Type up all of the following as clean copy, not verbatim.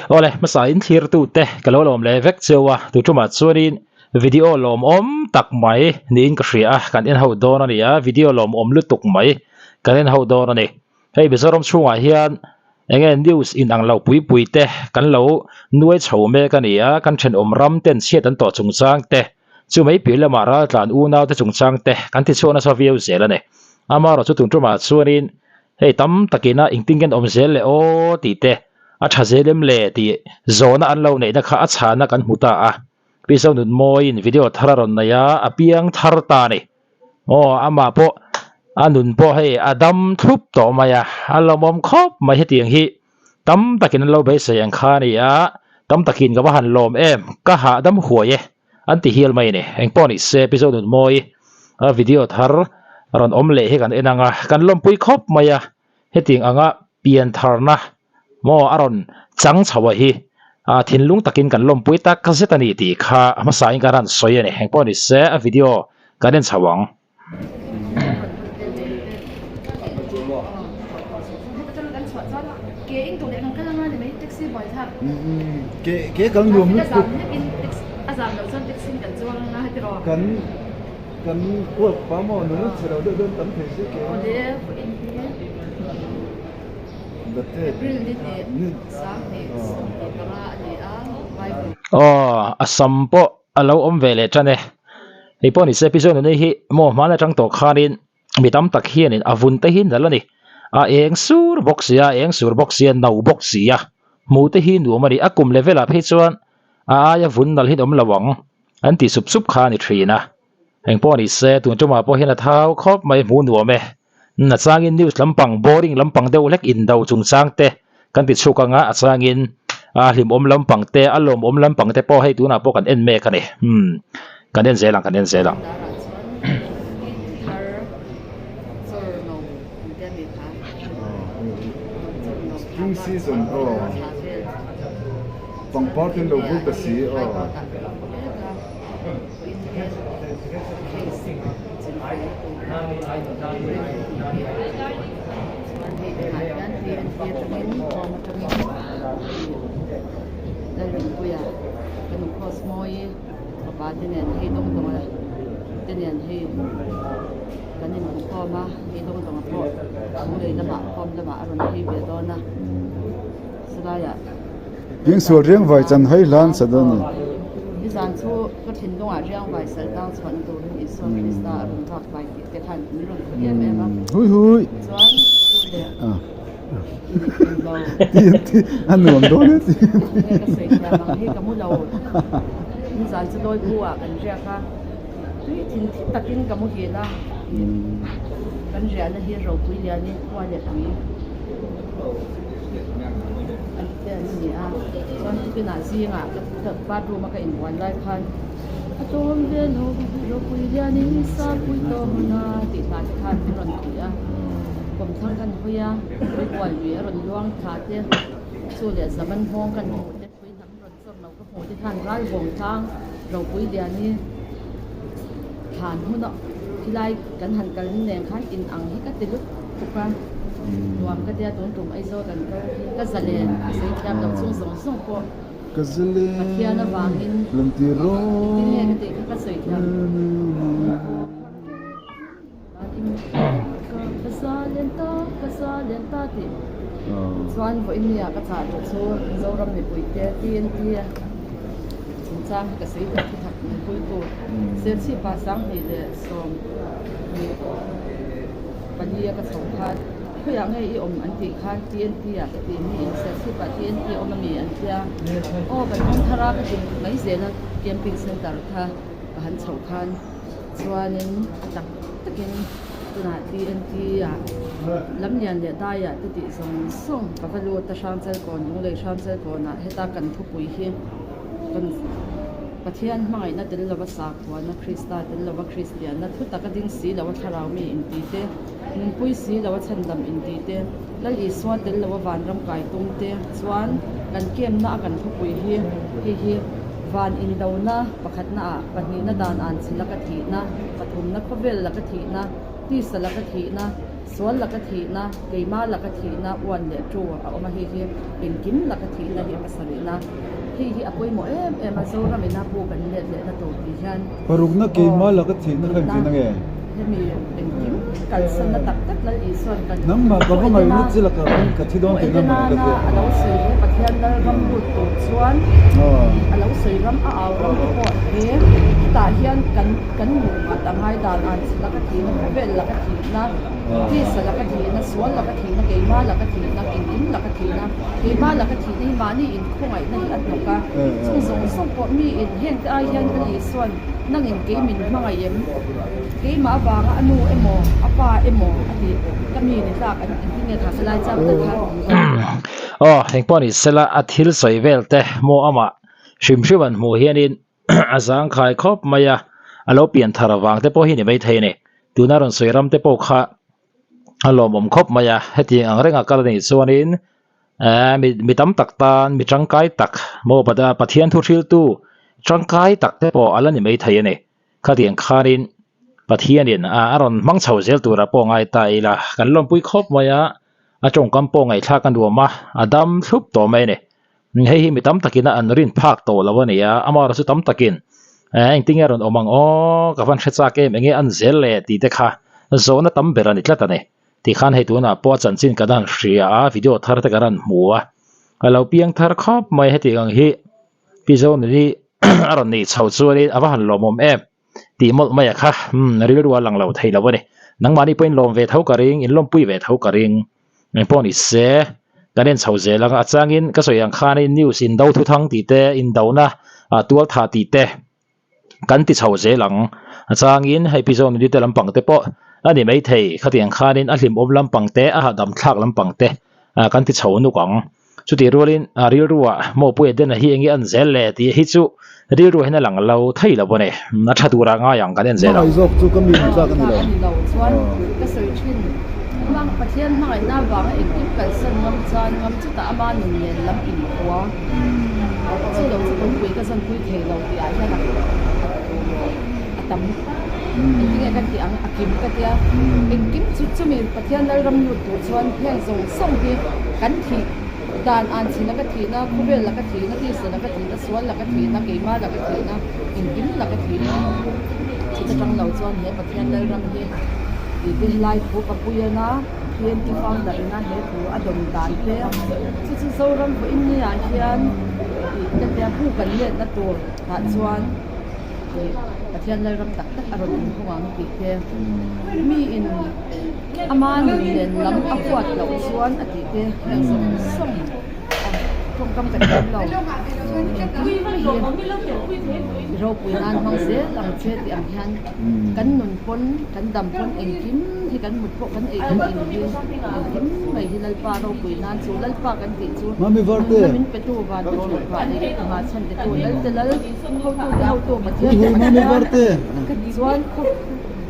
Awle, hmasa in thlirtute ka lo lawm leh vek cheu a, tu tumah chuanin video lawmawm tak mai niin ka hria a, kan en ho dawn a ni a, video lawmawm lutuk mai kan en ho dawn a ni. Hei Mizoram chhungah hian enge news in ang lo pui pui te kan lo nuai chho mek a ni a, kan thenawm ram ten chhiat an tawh chungchang te, chu mai piah lamah raltlan unau te chungchang te kan ti chhuak nasa viau zel a ni. Amaherawhchu chu tun tumah chuanin hei tam takin a engtin nge an awm zel le aw tih te, a tha zel em le tih zawhna an lo neihna kha a chhana kan hmu ta a. Pi Zonunmawiin video thar a rawn nei a, a piang thar ta a ni. Aw amah pawh a nun pawh hei a dam thlup tawh mai a, a lawmawm khawp mai hetiang hi tam takin an lo beisei ang kha a ni a, tam takin ka va han lawm em, ka hahdam huai e an ti hial mai a ni. Engpawh ni se Pi Zonunmawi a video thar rawn awm leh hi kan en ang a, kan lawmpui khawp mai a, hetiang anga pian tharna maw a rawn chang chho a hi a thinlung takin kan lawmpui tak zet a ni tih kha a hmasain kan rawn sawi a ni. Engpawh ni se a video kan en chho ang. Kan kuak pa maw nula chhe lo deuh dawn tam thei se ke. Aw a sam pawh a lo awm ve leh tan e. Hei pawh ni se Pi Zonuni hi maw hman atang tawh khanin mi tam tak hianin a vun te hi nalh a ni. A eng sur bawk sia, a eng sur bawk sia, no bawk sia. Hmuh te hi nuam a ni. A kum level ah phei chuan a aia vun nalh hi an awm lo ang. An ti sup sup kha a ni thin a. Engpawh ni se, tun tumah pawh hian a thau khawp mai hmuh nuam e. A changin news lampang, boring lampang deuh hlek indo chungchang te kan ti chhuk anga a changin a hlimawm lampang te, a lawmawm lampang te pawh hei tunah pawh kan en mek a ni. Umm kan en zel ang, kan en zel ang. Spring season aw. Pangpar ten lo vul ta si aw. Piangsual riangvai chan hai hlan sa dawn a ni. Nizan chu ka thinlungah riangvai sal tang chhuahna turin Isua Krista a rawn vak vai tih te khan min rawn khawih em em a. Hui hui. Chuan chu leh englo. A nuam dawn e ti. Nge ka sawi thiam ang hi ka mu lo. Nizan chu Lawipu ah kan riak a, tui thin thi takin ka muhil a. Kan riahna hi ropui lianin khua leh pui. An te an ni a chuan tukinah zingah ka bathroom a ka inbual lai khan a tlawm ve lo ropui hianin sapui tawng a tih hna te khan an rawn ti a kawmthlang kan hawi a tuikual lui a rawn luang thla te chu leh zaman nghawng kan hmuh te pui hnam rawn chawr lo ka hmuh te khan ralvawng tlang ropui liani thlan hmun a khilai kan han kal nen khan in ang hi ka ti lut tuk a nuam ka tia tun tum Aizawl kan kal hi ka zalen ka sawi thiam loh chung zawng zawng pawh Pathian avangin engtin nge ka tih kha ka sawi thiam ka zalen ta ka zalen ta tih chuan vawiin nia ka chah tawh chu Zoram mipui te TNT chungchang hi ka sawi tak thak mipui tur Serchhipa Sanghnih leh Sawm hnih pali a ka chho khan khawiah nge i awm an tih khan TNT ah ka ti mi in Serchhip ah TNT a awm ami an tia aw kan awm thar a ka ti mai zel a camping center kha ka han chhoh khan chuanin a tak takin tunah TNT ah Lamlian leh Daiah te tih zawng zawng ka va lut a Hrangchelkawn Lunglei Hrangchelkawnah heta kan thupui hi kan Pathian hmangaihna tel lova sakhuana Krista tel lova Kristianna thu taka ding si loa thlarau mi inti te, nunpui si loa chhandam inti te, Lal Isua tel loa vanram kai tum te chuan kan kemna a kan thupui hi hei hi van indona pakhatna ah pahnihna dan an chhe laka thihna, pathumna khawvel laka thihna, tisa laka thihna. Sual laka thihna, keimah laka thihna uan leh tu a awm a, hei hi engkim laka thihna hi a pasarihna. Hei hi a pawimawh em em a, Zoram ina bu kan let lehna tur tih hian Parukna keimah laka thihna kha engtin ange? Hemi engkim kalsanna tak tak Lal Isuan kan Nangmah ka va ngaihna chi lakah khan ka thi dawn tihna maw ka tia. A lo sawi he Pathian Lal ram lut tur chuan a lo sawi ram a au ram te pawh he hetah hian kan kan nun ngat a ngai dan an chi laka thihna khawvel laka thihna tisa laka thihna sual laka thihna keimah laka thihna engkim laka thihna keimah laka thihna hi mahni inkhawngaihna hi a hnawk a chung zawng zawng pawh mi in heng te ai hian Lal Isuan Nangin kei min hmangaih em? Keimah avanga a nu emaw, a pa emaw a tih ka mi ni tlak an engtin nge tha helai chang tak kha? Aw, engpawh ni sela a thil sawi vel te maw amah hrim hrim an hmuh hianin a zangkhai khawp mai a, a lo pian thar avang te pawh hi ni maithei a ni. Tuna rawn sawi ram te pawh kha a lawmawm khawp mai a, hetiang ang renga kal a nih chuanin Eeh mi mi tam tak tan mi tangkai tak maw Pathian thu hriltu tangkai tak te pawh a la ni maithei a ni. Khatiang khanin Pathianin a rawn hmang chho zel tura pawh ngai ta ila kan lawmpui khawp mai a, a tawngkam pawh ngaihthlak a nuam a, a dam thlup tawh mai a ni. Hei hi mi tam takin a an rin phak tawh lo a ni a, amaherawhchu chu tam takin eeh engtin nge a rawn awm ang aw ka van hre chak em enge an zel le tih te kha zawhna tam ber a ni tlat a ni. Tikhan hei tunah pawh a chanchin kan han hria a, video thar te kan han hmu a, a lo piang thar khawp mai heti ang hi Pi Zonuni a rawn nih chho chuanin a va han lawmawm em tih mawlh mai a kha umm rilru a lang lo thei lo a ni. Nangmahni pawhin lawm ve tho ka ring, in lawmpui ve tho ka ring. Engpawh ni se kan en chho zel ang a, a changin ka sawi ang khanin news indo thuthang tih te, indona tualtha tih te, kan ti chho zel ang. A changin hei Pi Zonuni te lampang te pawh a ni maithei, khatiang khanin a hlimawm lampang te, a hahdam thlak lampang te kan ti chho nuk ang. Chutih rualin rilruah Mawpui Edena hi enge an zel le tih hi chu rilruah hian a lang lo thei lo a ni. A tha turah ngai ang kan en zel ang. Hmangaih zawk chu ka mi ni tlak a ni lo. A ni lo chuan ka sawi thin. Pathian hmangaihna avanga engkim kalsan ngam chan ngam chutah ama nun nen lam inkhua. Chu lo chu kawngpui ka zawnpui thei lo tih ah hian a tam engtin nge kan tih ang a kim ka tia engkim chu chumi Pathian Lalram lut tur chuan heng zawng zawng hi kan thih dan an chhin a ka thihna khawvel laka thihna tisa laka thihna sual laka thihna keimah laka thihna engkim laka thihna chuta tang lo chuan he Pathian Lalram hi tih te helai thu Papuiana TNT founder ina he thu a dawn dan te chu chu Zoram vawiin ni ah hian ih ka tia bu kan letna tur tah chuan ih Pathian Lalram tak tak a rawn inhawng ang tih te mi in ama nun nen lam a huat loh chuan a tih te heng zawng zawng a tawngkam ka thiam lo engkim mai hi ropui nan hmang zel ang che tih ang hian kan nun pawn kan dam pawn engkim hi kan mut pawh kan ei kan in hi engkim mai hi Lalpa ropui nan chu Lalpa kan tih chu nunna min petu van te thut phah leh nghah chhan tetu Lalte Lal hotu te hotu Pathian te Pathian chuan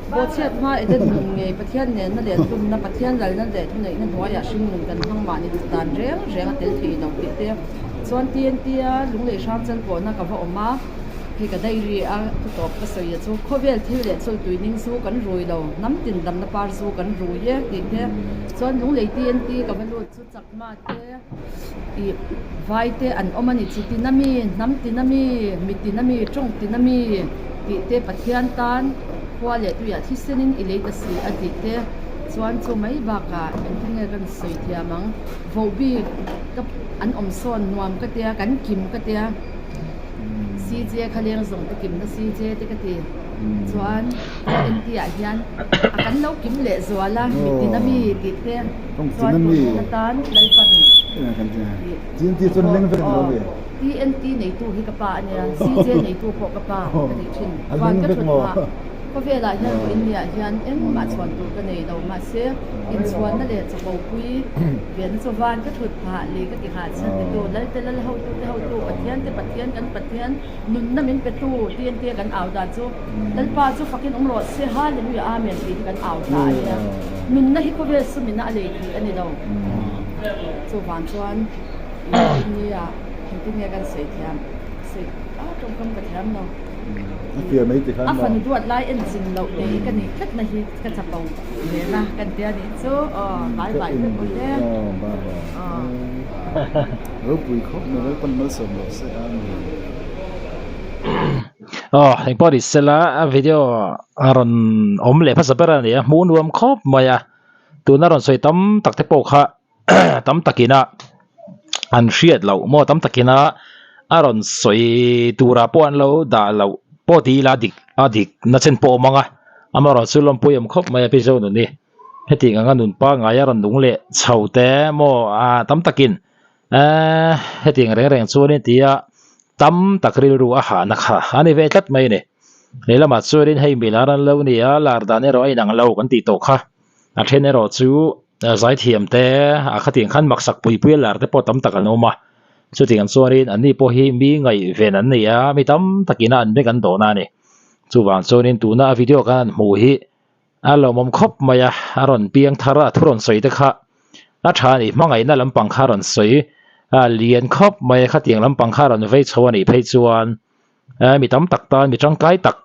Bawhchhiat hma Eden nun ngei Pathian nenna leh tumna Pathian lalna leh thuneihna hnuaiah hringnun kan hmang mahni duh dan reng reng a tel thei lo tih te chuan TNT a lunglei hrang chal pawhna ka va awm a. Hei ka diary a thu tawp ka sawi a chu khawvel thil leh chul tui ning zu kan rui lo, hnam tin damna par zu kan rui e tih te chuan lunglei TNT ka va lut chu chakma te ih vai te an awm a ni chi tin ami hnam tin ami mi tin ami tawng tin ami tih te Pathian tan khua leh tuiah thisenin i lei ta si a tih te chuan chu mai bakah engtin nge kan sawi thiam ang vohbik ka an awm sawn nuam ka tia kan kim ka tia. CJ kha leng zawng te kimna CJ te ka ti chuan TNT ah hian a kan lo kim leh zual a mitin ami tih te chuan tun hun atan Lalpan TNT chuan leng vek ani lo mi? TNT neitu hi ka pa ania CJ neitu pawh ka pa ka tih thin chuan ka thut phah khawvelah hian vawiin ni ah hian engmah chhuan tur ka nei lo mahse inchhuanna leh chapopui Pian chu van ka thut phah lei ka ti hah chhan titu Lalte lal hotu te hotu Pathian te Pathian kan Pathian nunna min petu TNT a kan au dan chu Lalpa chu fakin awm rawh se Hallelujah Amen tih hi kan au ta a nia nunna hi khawvel sumina a lei theih a ni lo chuvang chuan nia engtin nge kan sawi thiam. Sawi a tawngkam ka thiam lo. A fiah mai ti khan maw? A fanu duat lai en chin loh nei ka nih tlat na hi ka chapo ve na kan tia nih chu aw bye bye vek aw le. Aw bye bye. Ropui khawp mai Lalpan malsawm rawh se Amen. Aw engpawh ni sela a video a rawn awm leh hmasa ber a ni a hmuh nuam khawp mai a tuna rawn sawi tam tak te pawh kha tam takina an hriat loh maw tam takina a rawn sawi turah pawh an lo dah loh pawh ti ila dik a dik na chen pawh a awm ang a amaherawhchu lawmpui awm khawp mai a pi zo nun hi hetiang anga nun pangngai a rawn nung leh chho te maw ah tam takin eee hetiang reng reng chuan in tia tam tak rilru a hahna kha a ni ve tlat mai a ni lehlamah chuanin hei milar an lo ni a lar dan erawh a inang lo kan tih tawh kha a then erawh chu Zaithiam te a khatiang khan maksak pui pui a lar te pawh tam tak an awm a, chutiang chuanin anni pawh hi mi ngaihven an nei a, mi tam takin a an bek an dawhna a ni. Chuvang chuanin tuna a video kan han hmuh hi a lawmawm khawp mai a, a rawn piang thar a, a thu rawn sawi te kha a tha a ni, hmangaihna lampang kha a rawn sawi a lian khawp mai a, khatiang lampang kha a rawn vei chho a nih phei chuan mi tam tak tan mi tangkai tak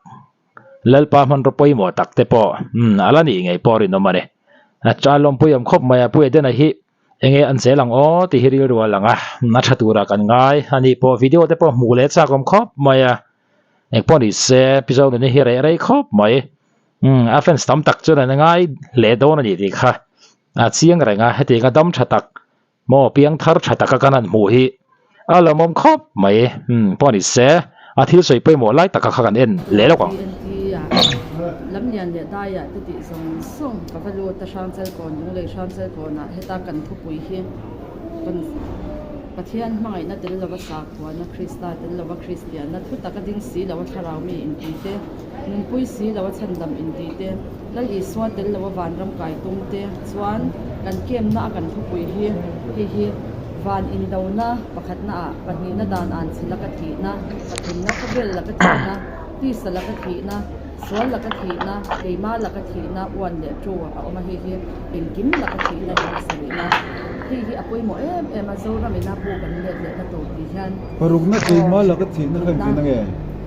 Lalpa hmanraw pawimawh tak te pawh umm a la nih ngei pawh rinawm a ni. A cha lawmpui awm khawp mai a, Pu Edena hi enge an zel ang aw tih hi rilru a lang a, a tha turah kan ngai a nih pawh video te pawh hmuh leh chak awm khawp mai a, engpawh ni se Pi Zonuni hi reh rei khawp mai umm a fans tam tak chuan an ngai hle dawn a ni tih kha a chiang reng a, hetiang a dam tha tak Maw piang thar tha taka kan han hmuh hi a lawmawm khawp mai umm pawh ni se a thil sawi pawimawh lai taka kha kan en leh lawk ang. TNT ah Lamlian leh Daiah te tih zawng zawng ka va lut a Hrangchelkawn Lunglei Hrangchelkawnah heta kan thupui hi kan Pathian hmangaihna tel lova sakhuana Krista tel lova Kristianna thu taka ding si lo a thlarau mi intih te nunpui si lo a chhandam intih te Lal Isua tel lo a vanram kai tum te chuan kan kemna a kan thupui hi hei hi van indona pakhatna ah pahnihna dan an chhe laka thihna, pathumna khawvel laka thihna, tisa laka thihna, sual laka thihna, keima laka thihna uan leh tu a awm a hei hi engkim laka thihna hi a sarihna hei hi a pawimawh em em a Zoram ina bu kan let lehna tur tih hian Parukna keima laka thihna kha engtin ange?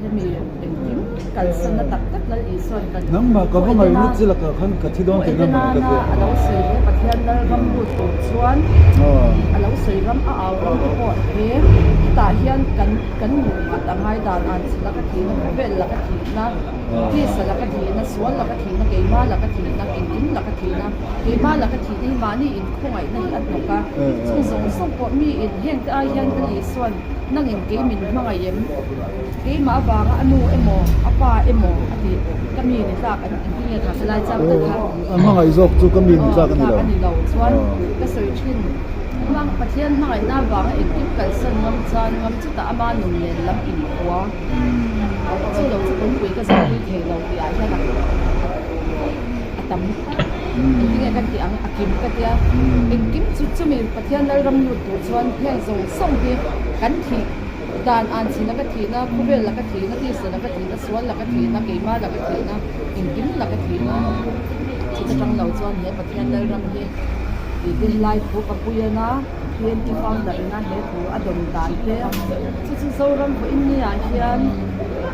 Hemi engkim kalsanna tak tak Lal Isua'n kan Nangmah ka va ngaihna chi lakah khan ka thi dawn tihna maw ka ziak a lo sawi he Pathian Lal ram lut tur chuan a lo sawi ram a au ram te pawh he hetah hian kan kan nun nghat a ngai dan an chhe laka thihna khawvel laka thihna tisa laka thihna sual laka thihna keimah laka thihna engkim laka thihna keimah laka thihna hi mahni inkhawngaihna hi a hnawk a chung zawng zawng pawh mi in hengte ai hian Lal Isua'n Nangin kei min hmangaih em? Keimah avanga a nu emaw a pa emaw a tih ka mi ni tlak an engtin nge kha helai chang tak kha A hmangaih zawk chu ka mi ni tlak a ni lo. A ni lo chuan ka sawi thin hmang Pathian hmangaihna avanga engkim kalsan ngam chuan ngam chutah ama nun nen lam inkhua chu lo chu tumpui ka zahpui thei lo tih ah hian a tam engtin nge kan tih ang a kim ka tia engkim chu chumi Pathian Lalram lut tur chuan heng zawng zawng hi kan thih dan an chhin a ka thihna, khawvel la ka thihna, tisa la ka thihna, sual la ka thihna, keimah la ka thihna, engkim la ka thihna chhit atang lo chuan he Pathian Lalram hi tih te helai thu ka pui ana TNT founder ina he thu a dawn dan te chu chu Zoram vawiin ni ah hian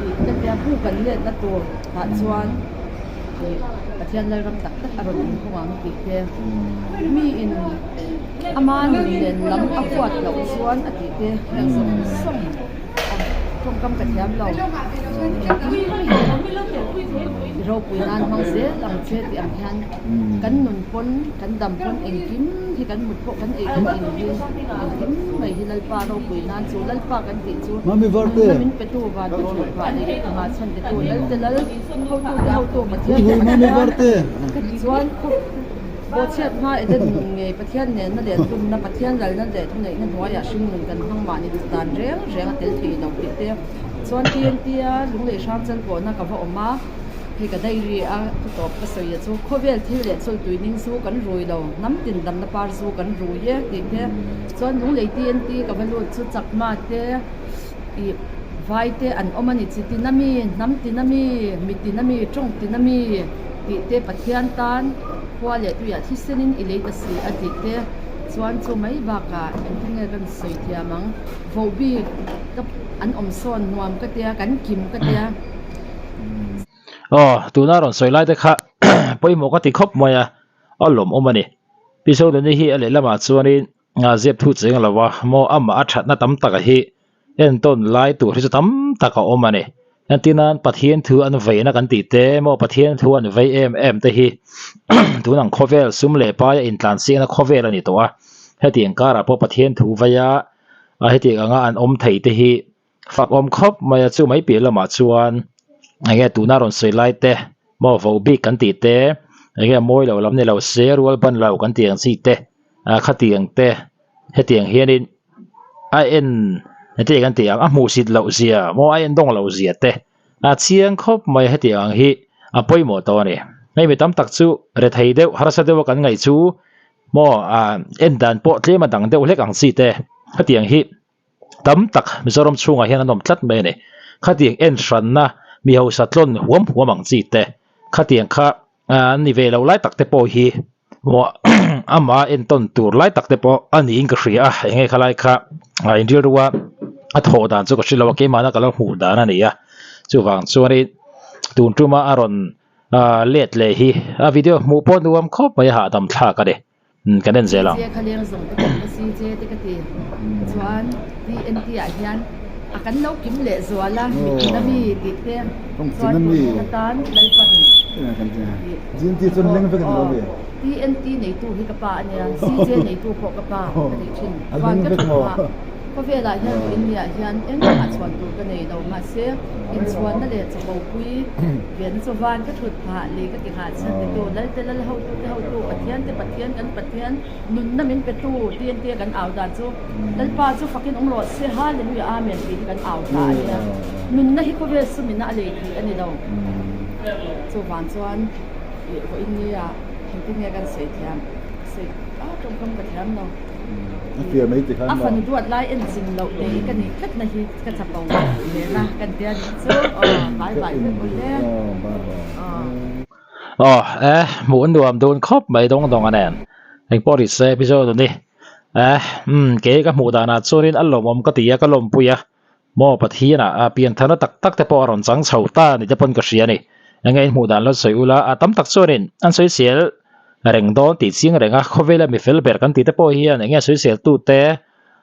tih ka tia bu kan letna tur tah chuan Ih Pathian Lalram tak tak a rawn inhawng ang tih te mi in ama nun nen lam a huat loh chuan a tih te heng zawng zawng a tawngkam ka thiam lo i ropui nan hmang zel ang che tih ang hian kan nun pawn kan dam pawn engkim hi kan mut pawh kan ei kan in hi engkim mai hi Lalpa ropui nan chu Lalpa kan tih chu nunna min petu van te thut vah leh nghah chhan petu Lalte Lal Hotute hotu Pathian te Pathian chuan Bawhchhiat hma Eden nun ngei Pathian nenna leh tumna Pathian lalna leh thuneihna hnuaiah hring nun kan hmang mahni duh dan reng reng a tel thei lo tih te chuan TNT a Lunglei Hrangchal pawhna ka va awm a hei ka diary a ka tawp ka sawi a chu khawvel thil leh chawltui ning zu kan rui lo hnam tin damna par zu kan rui e tih te chuan Lunglei TNT ka va lut chu Chakma te Ih, vai te an awm a ni, chi tin a mi, hnam tin a mi, mi tin a mi, tawng tin a mi tih te Pathian tan khua leh tuiah thisenin i lei ta si a tih te chuan chu mai bakah engtin nge kan sawi thiam ang? Vohbik ka. An awm sawn nuam ka tia, kan kim ka tia. Aw, tuna rawn sawi lai te kha pawimawh ka ti khawp mai a, a lawmawm a ni. Pi Sodani hi a lehlamah chuanin ziap thu cheng lo a, maw amah a thatna tam taka hi entawn lai tur hi chu tam tak a awm a ni. Entir nan Pathian thu an veina kan tih te maw Pathian thu an vei em em te hi tun ang khawvel sum leh paia intlansiakna khawvel a ni tawh a, hetiang karah pawh Pathian thu veia hetiang anga an awm thei te hi fak awm khawp mai a, chu mai piah lamah chuan enge tuna rawn sawi lai te maw vo bik kan tih te enge mawi lo lam ni lo se rual ban lo kan tih ang chi te khatiang te hetiang hianin a en hetiang kan tih ang a hmuhsit loh zia maw a en dawng loh zia te a chiang khawp mai hetiang ang hi a pawimawh tawh a ni hei mi tam tak chu rethei deuh harsa deuh a kan ngaih chu maw ah en dan pawh tlem a dang deuh hlek ang chi te hetiang hi tam tak Mizoram chhungah hian an awm tlat mai a ni khatiang en hranna mi hausa tlawn huam huam ang chi te khatiang kha an ni ve lo lai tak te pawh hi maw amah entawn tur lai tak te pawh a niin ka hria a eng nge khalai kha a inrilru a a thawh dan chu ka hre lo a keimahna ka lo hmuh dan a ni a chuvang chuanin tun tuma a rawn ah let leh hi a video hmuh pawh nuam khawp mai a hahdam thlak a ni. Kan en zel ang. CJ kha leng zawng te pawh ka CJ te ka ti. Chuan TNT ah hian a kan lo kim leh zual a mitin a mi tih te chuan tun hun atan Lalpan TNT chuan leng vek a ni lo mi? TNT neitu hi ka pa a nia, CJ neitu pawh ka pa ka tih thin. Chuan ka tha hma khawvelah hian vawiin ni ah hian engmah chhuan tur ka nei lo mahse inchhuanna leh chawpopui Vian chu van ka thut phah lei ka ti nghah chhan titu Lalte Lal hotu te hotu Pathian te Pathian kan Pathian nunna min petu TNT a kan au dan chu Lalpa chu fakin awm rawh se Hallelujah Amen tih hi kan au ta a nia nunna hi khawvel sumina a lei theih a ni lo chuvang chuan ih vawiin nia engtin nge kan sawi thiam sawi a tawngkam ka thiam lo a fanu duat lai en chim loh nei ka nih tlatna hi. Ka chapo ve na kan tia nih chu aw bye bye vek ule aw. Aw e hmuh an nuam dun khawp mai dawng dawng a nen engpawh ri se episode a ni e umm kei ka hmuh danah chuanin a lawmawm ka ti a ka lawmpui a maw Pathian ah pianthana tak tak te pawh a rawn chang chho ta ni te pawn ka hria a ni enge in hmuh dan lo sawi ula a tam tak chuanin an sawisel reng dawn tih chiang reng a khawvela mi fel ber kan tih te pawh hian enge sawisel tu te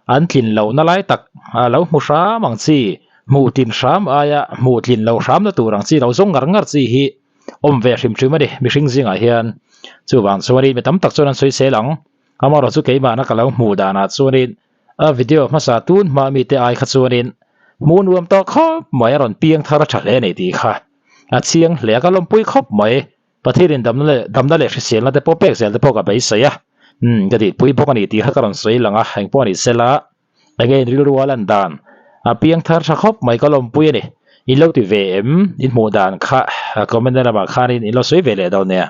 An tlin lohna lai tak a lo hmu hram ang chi, hmuh tlin hram aia hmuh tlin loh hramna tur ang chi lo zawng ngar ngar chi hi awm ve hrim hrim a ni mihring zingah hian. Chuvang chuanin mi tam tak chuan an sawisel ang. Amaherawh chu keimahna ka lo hmuh danah chuanin a video hmasa tun hma mite ai kha chuanin hmuh nuam tawh khawp mai a rawn piang thar a tha hle a ni tih kha a chiang hle a, ka lawmpui khawp mai. Pathianin damna leh damna leh hriselna te pawh pek zel te pawh ka beisei a, umm ka tihpui bawk a ni tih kha ka rawn sawi lang a, engpawh a ni sela enge in rilru a lan dan a piang thar tha khawp mai ka lawmpui a ni, in lo ti ve em? In hmuh dan kha comment na lamah khanin in lo sawi ve leh dawn nia.